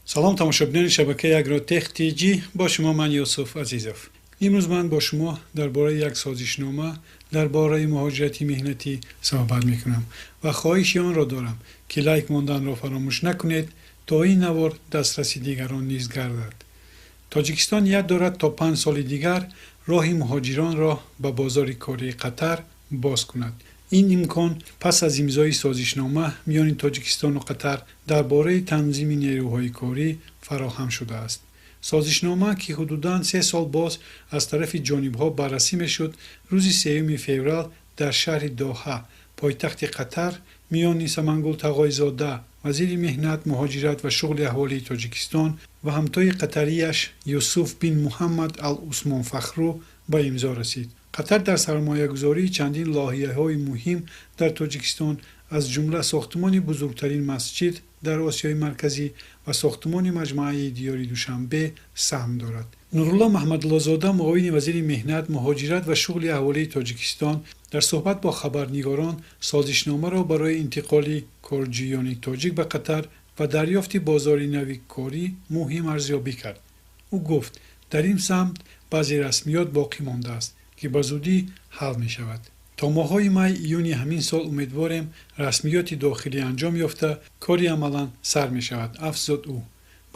Салом, тамошобинони шабакаи Агротех ТЖ, бо шумо ман Юсуф Азизов. Имрӯз ман бо шумо дар бораи як созишнома дар бораи муҳоҷирати меҳнатӣ суҳбат мекунам ва хоҳиши онро дорам, ки лайк монданро фаромӯш накунед, то ин навор дастраси дигарон низ гардад. Тоҷикистон ният дорад, то 5 соли дигар роҳи муҳоҷиронро ба бозори кории Қатар боз кунад. Ин имкон пас аз имзои созишнома миёни Тоҷикистону Қатар дар бораи танзими нерӯҳои корӣ фароҳам шудааст. Созишнома, ки ҳудудан 3 сол боз аз тарафи ҷонибҳо баррасӣ мешуд, рӯзи 3 феврал дар шаҳри Доҳа, пойтахти Қатар, миёни Самангул Тағойзода, вазири меҳнат, муҳоҷират ва шуғли аҳолии Тоҷикистон, ва ҳамтои қатарияш Юсуф бин Муҳаммад Ал Усмон Фахру ба имзо расид. Қатар дар сармоягузории чандин лоиҳаҳои муҳим дар Тоҷикистон, аз ҷумла сохтмони бузургтарин масҷид дар Осиёи Марказӣ ва сохтмони маҷмӯаи диёри Душанбе, саҳм дорад. Нурулло Маҳмадуллозода, муовини вазири меҳнат, муҳоҷират ва шуғли аҳолии Тоҷикистон, дар суҳбат бо хабарнигорон созишномаро барои интиқоли корҷӯёни тоҷик ба Қатар ва дарёфти бозори нави корӣ муҳим арзёбӣ кард. Ӯ гуфт, дар ин самт баъзе расмиёт боқӣ мондааст, ки ба зудӣ ҳал мешавад. То моҳҳои май, июни ҳамин сол умедворем, расмиёти дохилӣ анҷом ёфта, кори амалан сар мешавад, афзуд ӯ.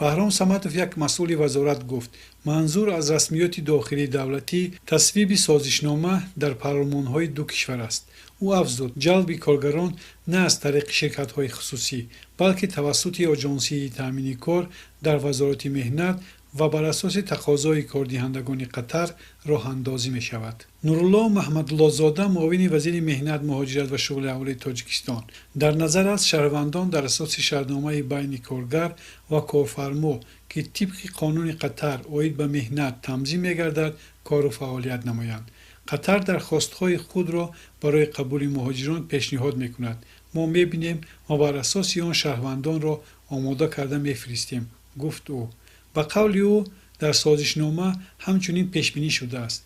Баҳром Саматов, як масъули вазорат, гуфт, манзур аз расмиёти дохилии давлатӣ тасвиби созишнома дар парлумонҳои ду кишвар аст. Ӯ афзуд, ҷалби коргарон на аз тариқи ширкатҳои хусусӣ, балки тавассути Оҷонсии таъмини кор дар Вазорати меҳнат ва бар асоси тақозои кордиҳандагони Қатар роҳандозӣ мешавад. Нурулло Маҳмадуллозода, муовини вазири меҳнат, муҳоҷират ва шуғли аҳолии Тоҷикистон: дар назар аст, шаҳрвандон дар асоси шартномаи байни коргар ва корфармо, ки тибқи қонуни Қатар оид ба меҳнат танзим мегардад, кору фаъолият намоянд. Қатар дархостҳои худро барои қабули муҳоҷирон пешниҳод мекунад. Мо мебинем ва бар асоси он шаҳрвандонро омода карда мефиристем, гуфт ӯ. Ба қавли ӯ, дар созишнома ҳамчунин пешбинӣ шудааст,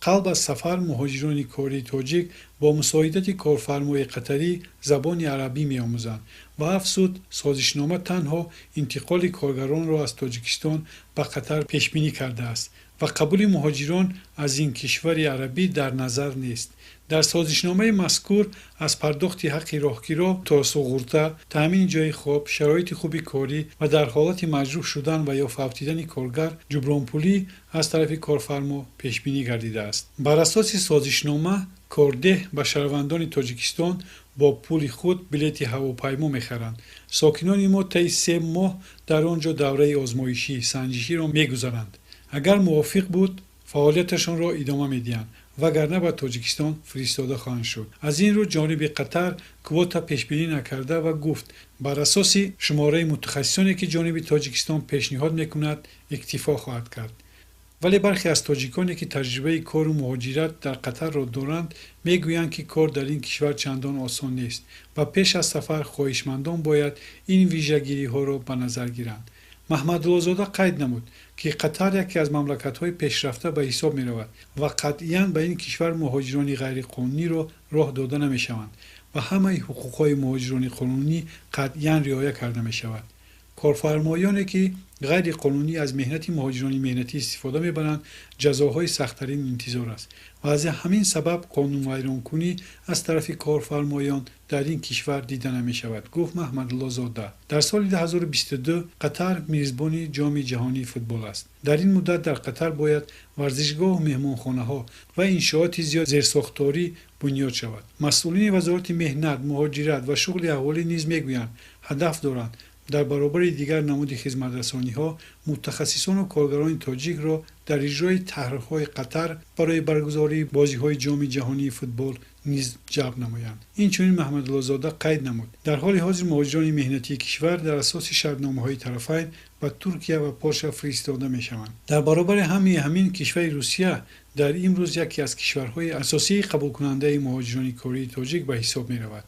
қабл аз сафар муҳоҷирони кории тоҷик бо мусоидати корфармои қатарӣ забони арабӣ меомӯзанд ва афзуд, созишнома танҳо интиқоли коргаронро аз Тоҷикистон ба Қатар пешбинӣ кардааст ва қабули муҳоҷирон аз ин кишвари арабӣ дар назар нест. Дар созишномаи мазкур аз пардохти ҳаққи роҳкиро то суғурта, таъмини ҷойи хоб, шароити хуби корӣ ва дар ҳолати маҷрӯҳ шудан ва ё фавтидани коргар ҷубронпулӣ аз тарафи корфармо пешбинӣ гардидааст. Бар асоси созишнома, кордеҳ ба шаҳрвандони Тоҷикистон бо пули худ билети ҳавопаймо мехаранд. Сокинони мо таи 3 моҳ дар он ҷо давраи озмоишӣ, санҷиширо мегузаранд. Агар мувофиқ буд, фаъолияташонро идома медиҳанд, вагарна ба Тоҷикистон фиристода хоҳанд шуд. Аз ин рӯ ҷониби Қатар квота пешбинӣ накарда ва гуфт, бар асоси шумораи мутахассисоне, ки ҷониби Тоҷикистон пешниҳод мекунад, иктифо хоҳад кард. Вале бархе аз тоҷиконе, ки таҷрибаи кору муҳоҷират дар Қатарро доранд, мегӯянд, ки кор дар ин кишвар чандон осон нест ва пеш аз сафар хоҳишмандон бояд ин вижагириҳоро ба назар гиранд. Маҳмадуллозода қайд намуд, ки Қатар яке аз мамлакатҳои пешрафта ба ҳисоб меравад ва қатъиян ба ин кишвар муҳоҷирони ғайриқонуниро роҳ дода намешаванд ва ҳамаи ҳуқуқҳои муҳоҷирони қонунӣ қатъиян риоя карда мешавад. Корфармоёне, ки ғайриқонунӣ аз меҳнати муҳоҷирони меҳнатӣ истифода мебаранд, ҷазоҳои сахттарин интизор аст ва аз ҳамин сабаб қонунвайронкунӣ аз тарафи корфармоён дар ин кишвар дида намешавад, гуфт Маҳмадуллозода. Дар соли 2022 Қатар мизбони Ҷоми ҷаҳонии футбол аст. Дар ин муддат дар Қатар бояд варзишгоҳу меҳмонхонаҳо ва иншооти зиёд зерсохторӣ бунёд шавад. Масъулини Вазорати меҳнат, муҳоҷират ва шуғли аҳолӣ низ мегӯянд, ҳадаф доранд, дар баробари дигар намуди хизматрасониҳо мутахассисону коргарони тоҷикро дар иҷрои тарҳҳои Қатар барои баргузории бозиҳои Ҷоми ҷаҳонии футбол низ ҷалб намоянд. Инчунин Маҳмадуллозода қайд намуд, дар ҳоли ҳозир муҳоҷирони меҳнатии кишвар дар асоси шартномаҳои тарафайн ба Туркия ва Полша фиристода мешаванд. Дар баробари ҳамаи ҳамин, кишвари Русия дар имрӯз яке аз кишварҳои асосии қабулкунандаи муҳоҷирони кории тоҷик ба ҳисоб меравад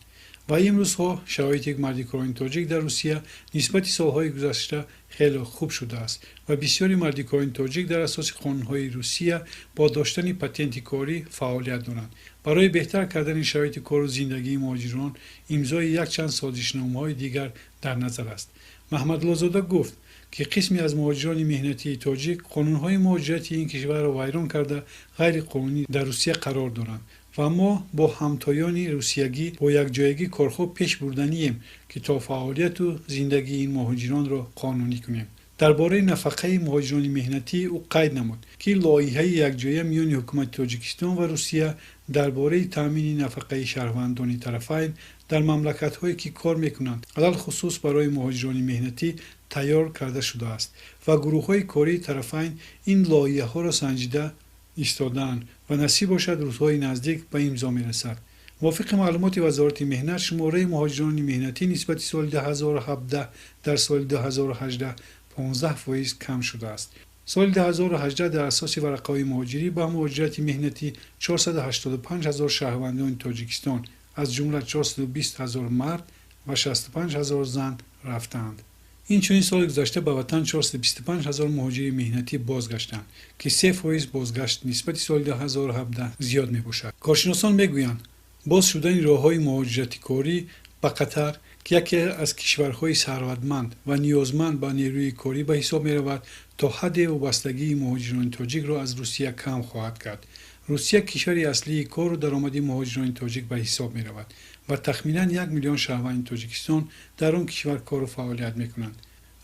ва имрӯзҳо шароити мардикорони тоҷик дар Русия нисбати солҳои гузашта хеле хуб шудааст ва бисёри мардикорони тоҷик дар асоси қонунҳои Русия бо доштани патенти корӣ фаъолият доранд. Барои беҳтар кардани шароити кору зиндагии муҳоҷирон имзои якчанд созишномаҳои дигар дар назар аст. Маҳмадлозода гуфт, ки қисме аз муҳоҷирони меҳнатии тоҷик қонунҳои муҳоҷирати ин кишварро вайрон карда, ғайриқонунӣ дар Русия қарор доранд ва мо бо ҳамтоёни русиягӣ бо якҷоягӣ корҳо пеш бурданием, ки то фаъолияту зиндагии ин муҳоҷиронро қонунӣ кунем. Дар бораи нафақаи муҳоҷирони меҳнатӣ ӯ қайд намуд, ки лоиҳаи якҷоя миёни ҳукумати Тоҷикистон ва Русия дар бораи таъмини нафақаи шаҳрвандони тарафайн дар мамлакатҳое, ки кор мекунанд, алалхусус барои муҳоҷирони меҳнатӣ тайёр карда шудааст ва гурӯҳҳои кории тарафайн ин лоиҳаҳоро санҷида истодаанд ва насиб бошад, рӯзҳои наздик ба имзо мерасад. Мувофиқи маълумоти Вазорати меҳнат, шумораи муҳоҷирони меҳнатӣ нисбати соли 2017 дар соли 2018 15% кам шудааст. Соли 2018 дар асоси варақаҳои муҳоҷирӣ ба муҳоҷирати меҳнатӣ 485 ҳазор шаҳрвандони Тоҷикистон, аз ҷумла 420 ҳазор мард ва 65 ҳазор зан рафтаанд. Инчунин соли гузашта ба ватан 425 ҳазор муҳоҷири меҳнатӣ бозгаштанд, ки 3% бозгашт нисбати соли 2017 зиёд мебошад. Коршиносон мегӯянд, боз шудани роҳҳои муҳоҷирати корӣ ба Қатар, ки яке аз кишварҳои сарватманд ва ниёзманд ба нерӯи корӣ ба ҳисоб меравад, то ҳадде вобастагии муҳоҷирони тоҷикро аз Русия кам хоҳад кард. Русия кишвари аслии кору даромади муҳоҷирони тоҷик ба ҳисоб меравад ва тахминан 1 миллион шаҳрванди Тоҷикистон дар он кишвар кору фаъолият мекунанд.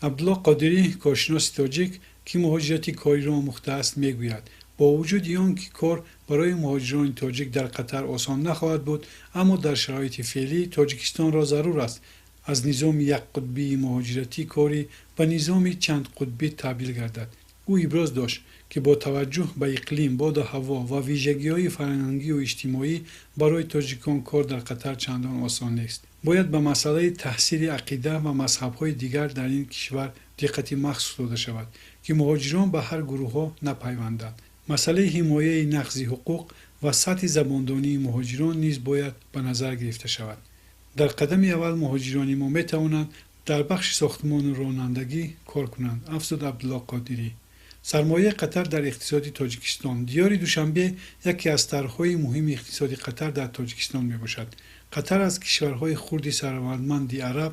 Абдулло Қодирӣ, коршиноси тоҷик, ки муҳоҷирати кориро омӯхтааст, мегӯяд, бо вуҷуди он ки кор барои муҳоҷирони тоҷик дар Қатар осон нахоҳад буд, аммо дар шароити феълӣ Тоҷикистонро зарур аст аз низоми якқутбии муҳоҷирати корӣ ба низоми чандқутбӣ табдил гардад. Ӯ иброз дошт, ки бо таваҷҷӯҳ ба иқлим, боду ҳаво ва вижагиҳои фарҳангию иҷтимоӣ барои тоҷикон кор дар Қатар чандон осон нест. Бояд ба масъалаи таҳсили ақида ва мазҳабҳои дигар дар ин кишвар диққати махсус дода шавад, ки муҳоҷирон ба ҳар гурӯҳҳо напайванданд. Масъалаи ҳимояи нақзи ҳуқуқ ва сатҳи забондонии муҳоҷирон низ бояд ба назар гирифта шавад. Дар қадами аввал муҳоҷирони мо метавонанд дар бахши сохтмону ронандагӣ кор кунанд, афзуд Абдулло Қодирӣ. Сармояи Қатар дар иқтисоди Тоҷикистон. Диёри Душанбе яке аз тарҳҳои муҳими иқтисоди Қатар дар Тоҷикистон мебошад. Қатар аз кишварҳои хурди сарватманди араб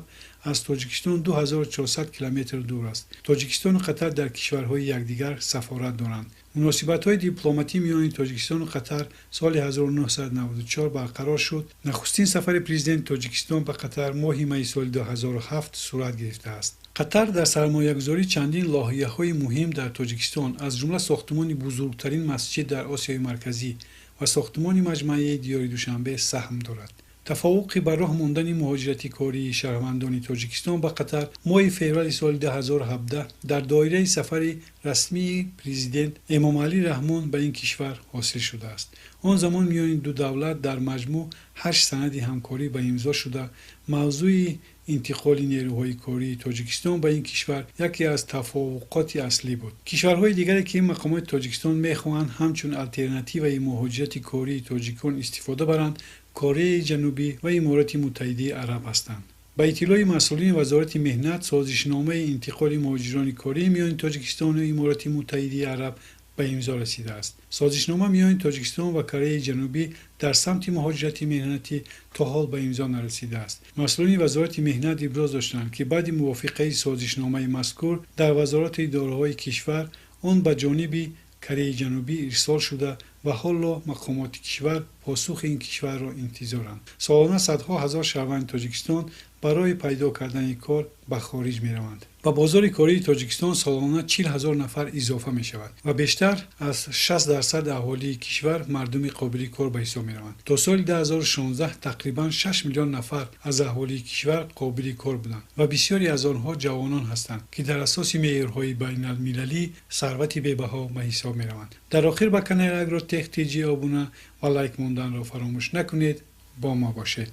аз Тоҷикистон 2400 километр дур аст. Тоҷикистону Қатар дар кишварҳои якдигар сафорат доранд. Муносибатҳои дипломатӣ миёни Тоҷикистону Қатар соли 1994 барқарор шуд. Нахустин сафари президенти Тоҷикистон ба Қатар моҳи майи соли 2007 сурат гирифтааст. Қатар дар сармоягузорӣ чандин лоиҳаҳои муҳим дар Тоҷикистон, аз ҷумла сохтмони бузургтарин масҷид дар Осиёи Марказӣ ва сохтмони маҷмааи диёри Душанбе саҳм дорад. Тафовуқи ба роҳ мондани муҳоҷирати кории шаҳрвандони Тоҷикистон ба Қатар моҳи феврали соли 2017 дар доираи сафари расмии президент Эмомалӣ Раҳмон ба ин кишвар ҳосил шудааст. Он замон миёни ду давлат дар маҷмӯъ ҳашт санади ҳамкорӣ ба имзо шуда, мавзӯи интиқоли нерӯҳои кории Тоҷикистон ба ин кишвар яке аз тафовуқоти аслӣ буд. Кишварҳои дигаре, ки мақомоти Тоҷикистон мехоҳанд ҳамчун алтернативаи муҳоҷирати кории тоҷикон истифода баранд, Кореяи Ҷанубӣ ва Иморати Муттаҳидаи Араб ҳастанд. Ба иттилои масъулини Вазорати меҳнат, созишномаи интиқоли муҳоҷирони корӣ миёни Тоҷикистону Иморати Муттаҳидаи Араб ба имзо расидааст. Созишнома миёни Тоҷикистон ва Кореяи Ҷанубӣ дар самти муҳоҷирати меҳнатӣ то ҳол ба имзо нарасидааст. Масъулини Вазорати меҳнат иброз доштанд, ки баъди мувофиқаи созишномаи мазкур дар вазорату идораҳои кишвар он ба ҷониби Кореяи Ҷанубӣ ирсол шуда ва ҳоло мақомоти кишвар посухи ин кишварро интизоранд. Солона садҳо ҳазор шаҳрванди Тоҷикистон барои пайдо кардани кор ба хориҷ мераванд. Ба бозори кории Тоҷикистон солона 40 ҳазор нафар изофа мешавад ва бештар аз 60% аҳолии кишвар мардуми қобили кор ба ҳисоб мераванд. То соли 2016 тақрибан 6 миллион нафар аз аҳолии кишвар қобили кор буданд ва бисёре аз онҳо ҷавонон ҳастанд, ки дар асоси меъёрҳои байналмилалӣ сарвати бебаҳо ба ҳисоб мераванд. Дар охир ба канали Агротех ТЖ обуна ва лайк монданро фаромӯш накунед. Бо мо бошед.